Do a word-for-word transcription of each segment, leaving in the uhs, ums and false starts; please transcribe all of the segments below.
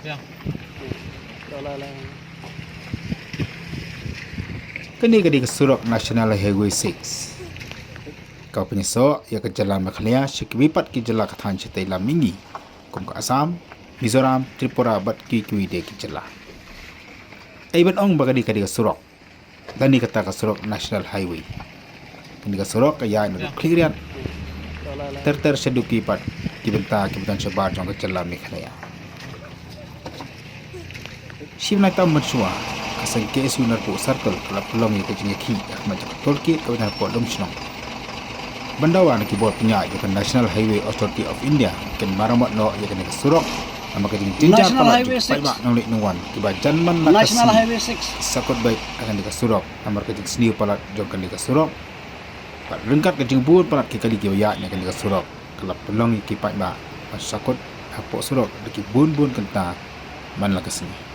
Kane ka dei ka surok National Highway six, ka pynïasoh ïa ka jylla Meghalaya sha kiwei pat ki jylla ka thaiñ shatei lam mihngi, kum ka Assam, Mizoram, Tripura bad kiwei kiwei de ki jylla. Ei ban ong ba kane ka dei ka surok, lane kata ka surok National Highway. Kane ka surok ka ïaid naduh Khliehriat ter ter shaduh ki pat ki bynta kiba don shabar jong ka jylla Meghalaya. Shi bnai tam mynshuwa, ka seng K S U Narpuh Circle ka la pynlong ïa ka jingïakhih ha khmat jong ka toll gate kaba don hapoh Lumshnong, ban dawa na ki bor pynïaid jong ka National Highwai Authority of India kin maramot noh ïa kane ka surok namar ka jingjynjar palat jong ki paidbah nongleit nongwan kiba jan man la ka sngi ki sakut beit ha kane ka surok namar ka jingsniew palat jong kane ka surok. Bad ryngkat ka jingbun palat ki kali kiba ïaid na kane ka surok, ka la pynlong ïa ki paidbah ban sakut hapoh surok da ki bun bun kynta man la ka sngi.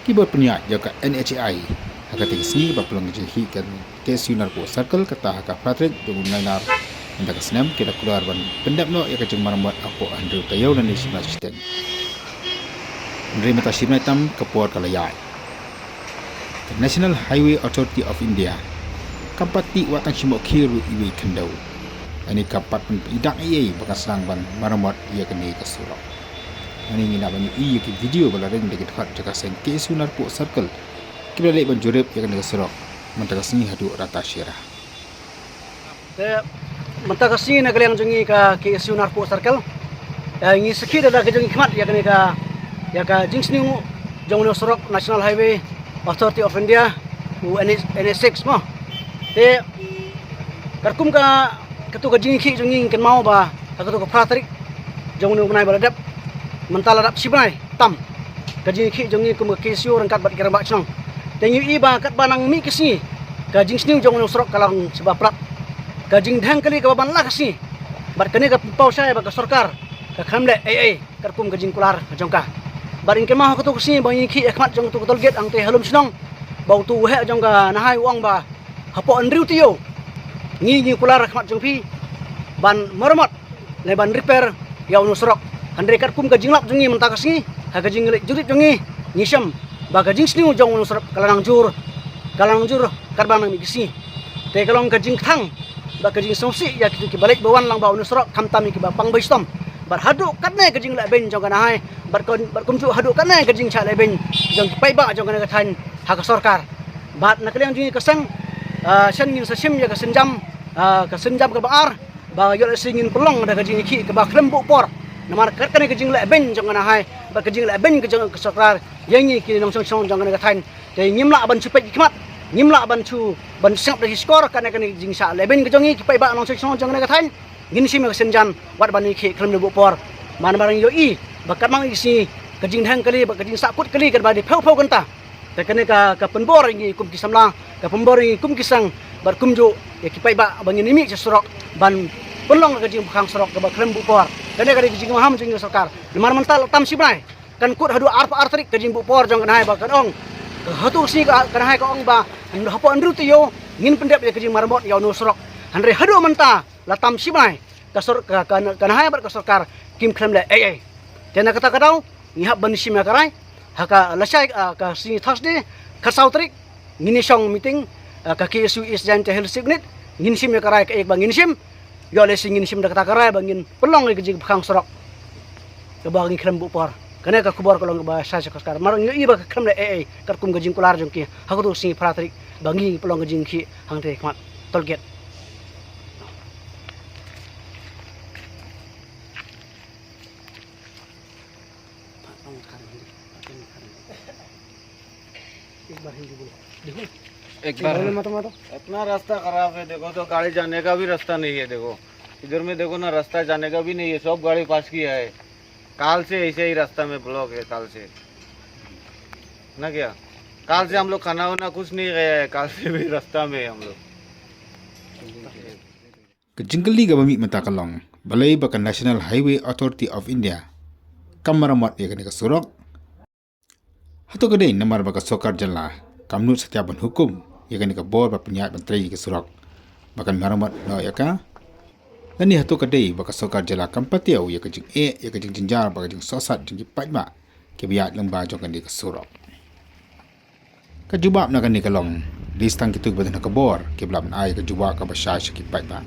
Ki bor pynïaid jong ka N H A I ha kata ka sngi ba pynlong ka jingïakhih ka K S U Narpuh Circle kata ha ka phra tarik jong u Nainar mynta ka snem ki la kular ban pyndep noh ïa ka jingmaramot hapoh hynriew taïew lane shi bnai shiteng. Hynrei mynta shi bnai tam ka por ka la ïaid. Ka National Highway Authority of India kam pat tih wat tang shi mohkhir ruh iwei i khyndew. Lane kam pat pynpoi dak ei ei ba kan sdang ban maramot ïa kane ka surok. Hangne ngin ïa ban ïohi ïa ki video ba la ring da ki dkhot jong ka seng K S U Narpuh Circle kiba la leit ban jurip ïa kane ka surok mynta ka sngi haduh rata shira. Te mynta ka sngi na ka liang jong ngi ka K S U Narpuh Circle, eh, ngi sakhi da lade ka jong ngi khmat ïa kane ka, ïa ka jingsniew jong une u surok National Highway Authority of India, u N H, N H six mo. Te katkum ka, katu ka jingïakhih jong ngi ngi kynmaw ba ha katu ka phra tarik jong une u bnai ba la dep, mynta la dep shi bnai tam ka jingïakhih jong ngi kum ka K S U ryngkat bad ki rangbah shnong. Te ngi ïohi ba katba nang mih ki sngi ka jingsniew jong une u surok ka long shibun palat. Ka jingdheng kali kaba ban la ka sngi bad kane ka pynpaw shai ba ka sorkar ka khlem leh ei ei katkum ka jingkular ka jong ka. Bad ngi kynmaw ha katu ka sngi ba ngi ïakhih ha khmat jong utu ka toll gate hangtei ha Lumshnong, ba utu u heh jong ka Nahai u ong ba hapoh hynriew taïew ngi, ngi kular ha khmat jong phi ban maramot lane ban repair ïa une u surok. Hynrei katkum ka jinglap jong ngi mynta ka sngi ha ka jingleit jurip jong ngi, ngi shem ba ka jingsniew jong une u surok ka la nang jur, ka la nang jur katba nang mih ki sngi. Te ka long ka jingkthang bad ka jingsngewsih ïa kito kiba leit ba wan lang bad une u surok, khamtam ïa kiba pang ba shitom. Bad haduh katne ka jinglehbeiñ jong ka Nahai bad ka, bad kumjuh haduh katne ka jingshah lehbeiñ jong ki paidbah jong kane ka thaiñ ha ka sorkar. Bad na ka liang jong ngi ka seng, ah, shen ngin sa shim ïa ka sienjam, ah, ka sienjam kaba ar, ba ïoh lehse ngin pynlong da ka jingïakhih kaba khlem buh por. Namar kat kane ka jinglehbeiñ jong ka Nahai bad ka jinglehbeiñ ka jong ka sorkar ïa ngi ki nongshong shnong jong kane ka thaiñ. Te ngim lah ban shu peit ki khmat, ngim lah ban shu, ban sngap da ki shkor, kane, kane ka jingshah lehbeiñ ka jong ngi ki paidbah nongshong shnong jong kane ka thaiñ. Ngin shim ïa ka sienjam wat ban ïakhih khlem da buh por. Namar ngi ïohi ba katba nang mih ki sngi ka jingdheng kali bad ka jingsahkut kali katba dei phew phew kynta. Te kane ka, ka pynbor ïa ngi kum ki samla, ka pynbor ïa ngi kum ki seng, bad kumjuh ïa ki paidbah ba ngin ïa mih sha surok ban pynlong ka jingpyrkhang surok kaba khlem buh por. Kane ka dei ka jingmaham jong ngi ka sorkar. Namar mynta la tam shi bnai, kan kut haduh arphew ar tarik ka jingbuh por jong ka Nahai ba kan ong, ka hatu ka sngi ka, ka Nahai ka ong ba hapoh hynriew taïew ngin pyndep ïa ka jingmaramot ïa une u surok. Hynrei haduh mynta la tam shi bnai ka sor-, ka, ka, ka Nahai bad ka sorkar kim khlem leh ei ei. Te na kata ka daw ngi hap ban shim ïa ka rai ha ka lashai, ah, ka sngi Thursday khatsaw tarik ngin ïa shong meeting, ah, ka K S U East Jaintia Hills Unit, ngin shim ïa ka rai kaei ba ngin shim. Ïoh lehse ngin shim da kata ka rai ba ngin pynlong ïa ka jingpyrkhang surok kaba ngi khlem buh por. Kane ka khubor ka long kaba shai sha ka sorkar. Namar ngi ïohi ba ka khlem leh ei ei katkum ka jingkular jong ki ha katu ka sngi phra tarik ba ngi pynlong ka jingïakhih hangtei ha khmat toll gate. एक बार हिंदी बोलो। देखो, एक बार बोलो, मत मारो। इतना रास्ता खराब है, देखो तो गाड़ी जाने का भी रास्ता नहीं है। देखो, इधर में देखो ना, रास्ता जाने का भी नहीं है, सब गाड़ी पास किया है। काल से ऐसे ही रास्ता में ब्लॉक है, काल से। ना क्या? काल से हम लोग खाना वाना कुछ नहीं खाया है, काल से भी रास्ता में है हम लोग। Ka jingkylli kaba mih mynta ka long, balei ba ka National Highway Authority of India kam maramot ïa kane ka surok? Hato ka dei namar ba ka sorkar jylla kam nud satia ban hukum ïa kane ka bor ba pynïaid ban trei ïa ka surok ba kan maramot noh ïa ka? Lane hato ka dei ba ka sorkar jylla kam patiaw ïa ka jingeh, ïa ka jingjynjar bad ka jingsohsat jong ki paidbah kiba ïaid lyngba jong kane ka surok. Ka jubab na kane ka long, dei tang kito kiba don ha ka bor kiba lah ban ai ka jubab kaba shai sha ki paidbah.